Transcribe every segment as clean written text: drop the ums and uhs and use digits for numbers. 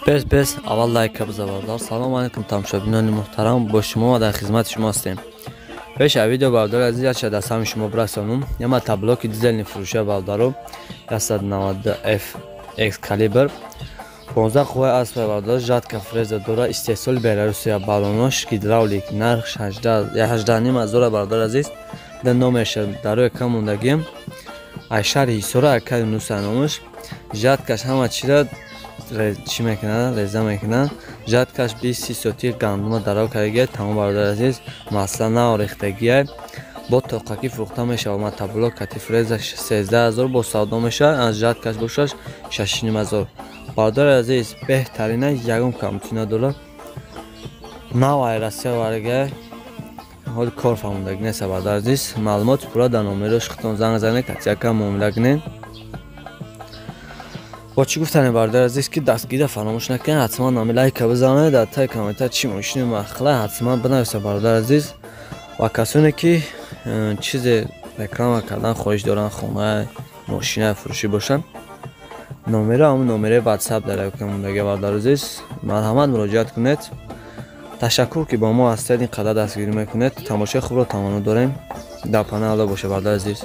Пеш аввал лайка биза бародар. Салом алейкум, тамошобинони муҳтарам, бо шумо ва дар хизмати шумо ҳастем. Пеш аз видео, бародари азиз, якча дар сами шумо бирасонум. Я мотоблоки дизельный фурӯша, бародаро, 190 F Excalibur 15 қувваи асп, бародар, жатка, фреза дора, истеҳсоли Беларусия, балонош гидравлик, нарх 18 ҳазора, бародари азиз. Дар номерша дар рӯи кам мондагием. Ай шаҳри Ҳисора, акаи Нуса номаш. Жаткаш ҳама чира чӣ мекунад, реза мекунад. Жаткаш 20 сотир гандума дарав кардагия, тамом, бародари азиз, масъала наорехтагия. Бо тоқакӣ фурӯхта мешавад. Мотоблок кати фреза 13 ҳазор бо савдо мешавад, аз жаткаш бошаш 6,5 ҳазор. Бародари азиз, беҳтарина, ягон камтӣ надорад. Нав ай Россия варга, ҳоли кор фаҳмондагӣ нест, бародари азиз. Маълумоти пурра дар номерош худтон занг занед, катияка муомила кунед. Бо чӣ гуфтанем, бародари азиз, ки дастгирия фаромӯш накунед, ҳатман нами лайка бизанед, дар таи комментар чӣ мошини махла ҳатман бинависед, бародари азиз. Ва касоне ки чизе реклама кардан хоҳиш доранд, хона, мошина фурӯшӣ бошанд, номеро ҳамун номераи ватсап дар мондагия, бародари азиз, марҳамат, муроҷиат кунед. Ташаккур, ки бо мо ҳастед, ин қадар дастгирӣ мекунед. Тамошои хубро таманно дорем. Дар паноҳи Алло бошед, бародари азиз.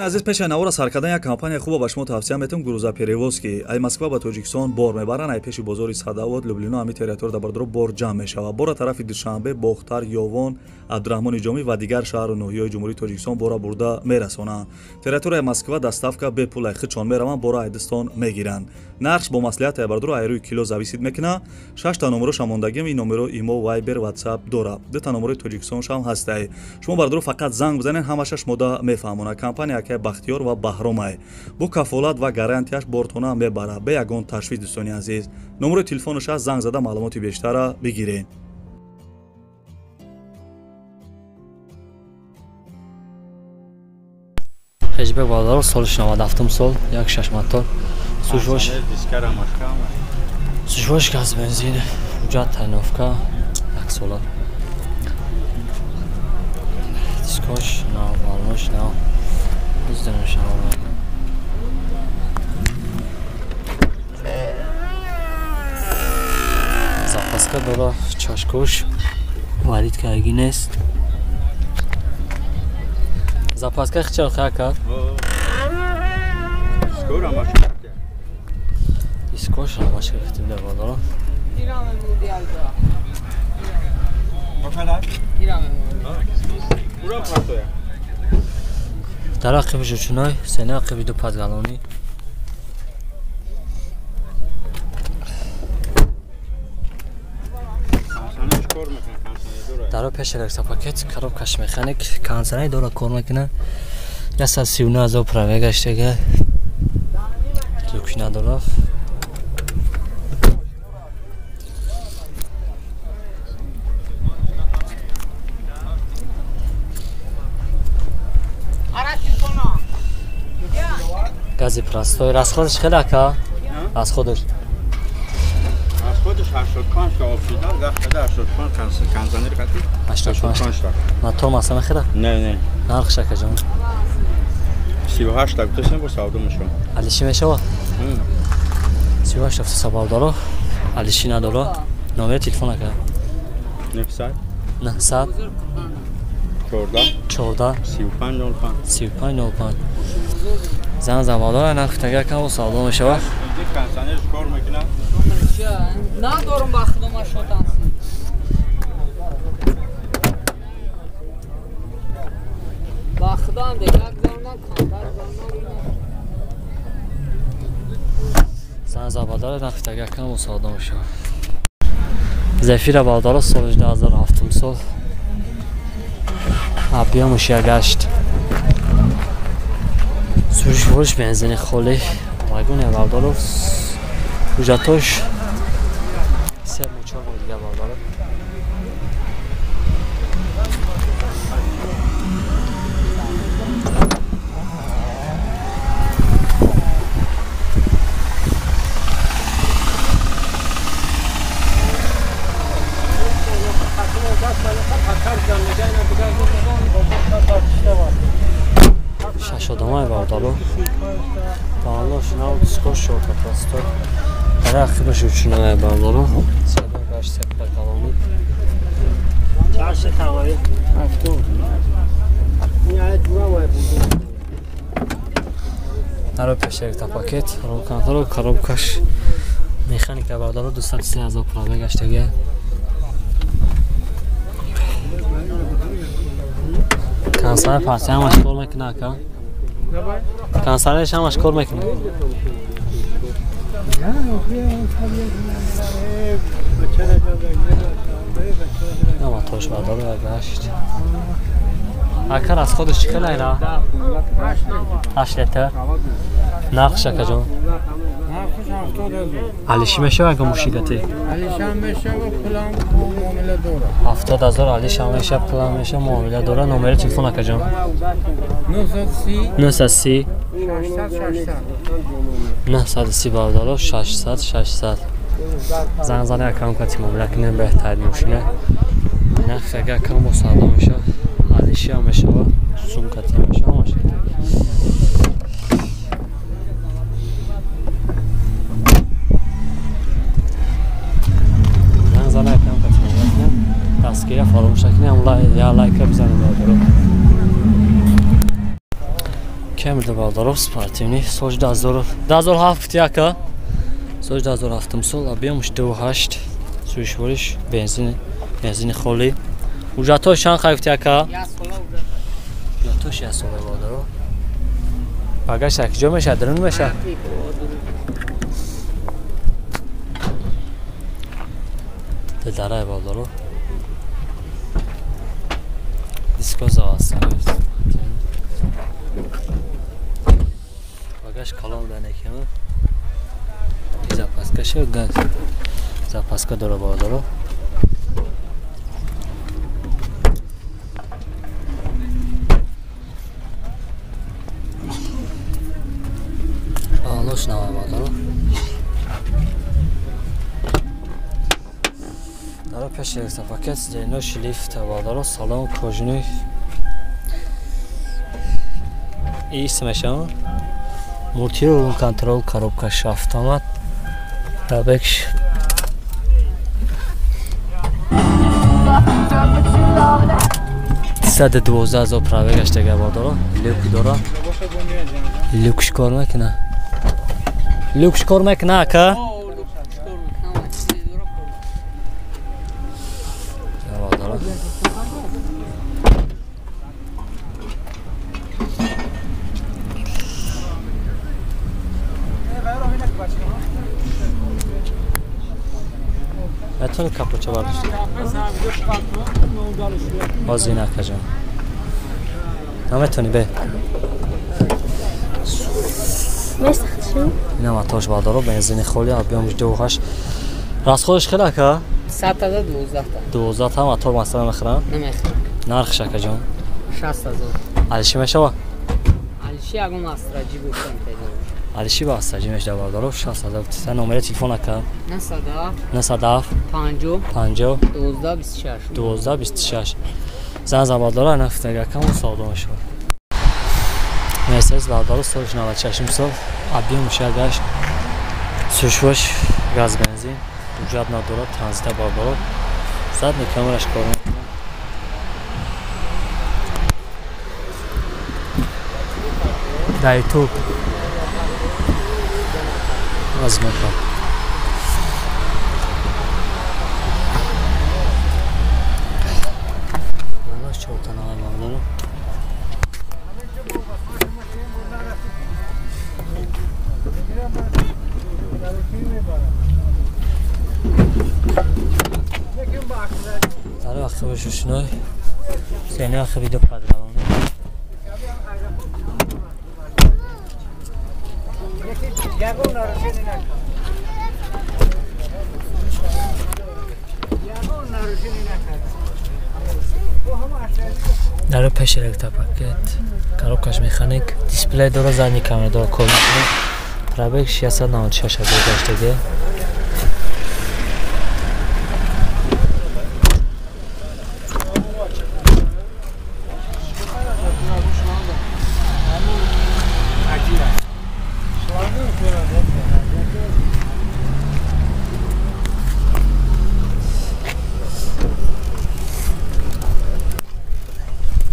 Азиз, пеш навора сар кардан як компания хуба ба шумо тавсия метавам, грузоперевозки. Ай Москва ба Тоҷикистон бор мебаранд, ай пеши бозори Садовод, Люблино, ҳами территория дар бардоро бор ҷамъ мешавад. Бора тарафи Душанбе, Бохтар, Ёвон, Абдураҳмони Ҷомӣ ва дигар шаҳру ноҳияҳои Ҷумҳурии Тоҷикистон бора бурда мерасонанд. Территорияи Москва доставка бепул, ай худшон мераванд, бора айдистон мегиранд. Нархш бо маслиҳат, ай бардоро, ай рӯи кило зависит мекунад. Шашта номероша мондагим, ин номеро имо, Вайбер, Ватсап дорад. Дута номерои Тоҷикистоншам ҳастай. Шумо, бардоро, фақат занг бизанед, ҳамаша шумода мефаҳмонад. Компания акай Бахтиёр ва Баҳромай бо кафолат ва гарантияш бортона мебарад, бе ягон ташвиш. Дӯстони азиз, номерои телефонаш аст, занг зада маълумоти бештара бигиред. Хешбек, бародаро, соли 97 сол, як шаш мотор, сушвош газ, бензин, ҳуҷҷат тайновка, як сола, дискош нав, балонош нав. Запаска дора, чашкош варид карги нест. Запаска хичал хака. Дискош рамашка хитим да, бародаро. Дар ақиби жучуной, сена ақиби ду падгалонӣ. Даро пеш электропакет, коробкаш механик, кондиционер дора, кор мекунад. 139 ҳазор пробегаш дега. Люк надорад. Гази простой. Расходаш хеле, ака? Расходаш. Расходаш 85 та офида, вақт 85 кондиционер қати. 85 та. Мотор масала хеле? Не, не. Нархш, акаҷон? 38 та гуфтасем, бо савдо мешавад. Алиши мешавад? 38 та сабабдоро. Алиши надоро. Номери телефон, ака? 900 900 14 14 35 05 35 05. Зан замодор, нарх тагар кам, савдо мешавад. Кондиционер кор мекунад. Надорум ба худома шотан. Ба худам дигар гузарондан, камтар гузарондан. Зан забадара нафтага кам савдо мешавад. Зефира бародаро соли 2007 сол. Объёмаш 1.8. Сӯзишвориш бензини холӣ. Вагоне бародаро. Ҳуҷҷатош 3 моҳ 4 моҳ дига бародаро. Шашодамай бародаро. Балош нав дискош шорта просто. Барои ахираш учунай бародаро. Седон гаш септа калони. Чарше тавари. Ҳафтум. Наро пешекта пакет, ролканторо коробкаш механика бародаро 203 ҳазор пробег гаштагия. Кансар парча ҳамаш кор мекунад ака? Кансараш ҳамаш кор мекунад? Ама тош бардор гашт. Ака расходаш чӣ хел айра? 8 литр. Нархш акаҷон? Алиши мешава ака мушикати? Алишам мешава, пулам муомила дора. 70 ҳазор алишам мешава, пулам мешава, муомила дора. Номери телефон акаҷон? 930 930 600 600 930 бародаро 600 600. Занг зани акам кати муомила кунем беҳтарин мошина. Нархш агар кам бо савдо мешава, алишиам мешава, сумкати мешава, мошина. Дастгирия фаромӯш накунем, я лайка бизанем бародаро. Кемрда бародаро спортивный соли 2007 яка. Соли 2007 сол объёмаш 2.8 сӯзишвориш бензини холӣ. Ҳуҷҷатҳош чанд қайфт яка? Ҳуҷҷатҳош як сола бародаро. Багаж як ҷо мешавад, дарун мешавад? Дилдарай бародаро. Диско заводской. Багаж калон данекема. Запаска шо газ. Запаска дора бародаро. Алош нава бародаро. Дара пеш якта пакет зено шлифт бародаро салон кожаный. Исмешам. Мультирул контрол коробкаш автомат. Табекш 112 ҳазор пробег гаштага бародаро. Люк дора. Люкш кор мекуна. Люкш кор мекуна ака? Метавонӣ капоча бардошти? Ҳозир накаҷон. Наметавонӣ бе. Ина матош бардоро бензини холӣ объёмаш 2.8. Расходаш хел ака? 100 та 12 та. 12 та мотор масала мехӯрам? Намехӯрам. Нархш акаҷон? 60 ҳазор. Алиши мешава? Алиши ягон астраҷӣ бошам пайдо. Алиши ба астраҷӣ мешава бародаро 60 ҳазор. Са номери телефон ака? 907 907 50 50 12 26 12 26. Зан забардора нафтага кам савдо мешава. Мерседес бародаро соли 96 сол объёмаш 1.8 сӯзишвориш газ бензин ҳуҷҷат надорад транзита бародаро. Задний камераш кор мекунад. Дар ютуб аз мекунам. Чортанавай бародаро. Ошушной. Сена видео подравон. Даро пеш электропакет, коробкаш механик, дисплей дора, задний камера дора, кор мекунад. Пробег 696 ҳазор гаштаги.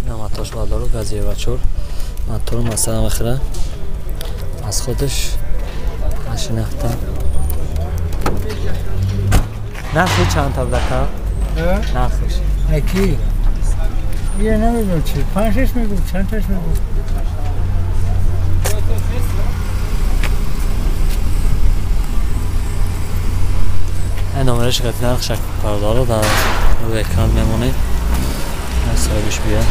Мотош бардору гази 4 мотор масалан вахира аз худаш машинахта. Нархи чанд табдака? Нархиш اکی یه نمیدونم چی پنج شش میگم چند تاش میگم. Номераш қати нарх шак бардору дар рӯи экран мемонед, соҳибиш бия.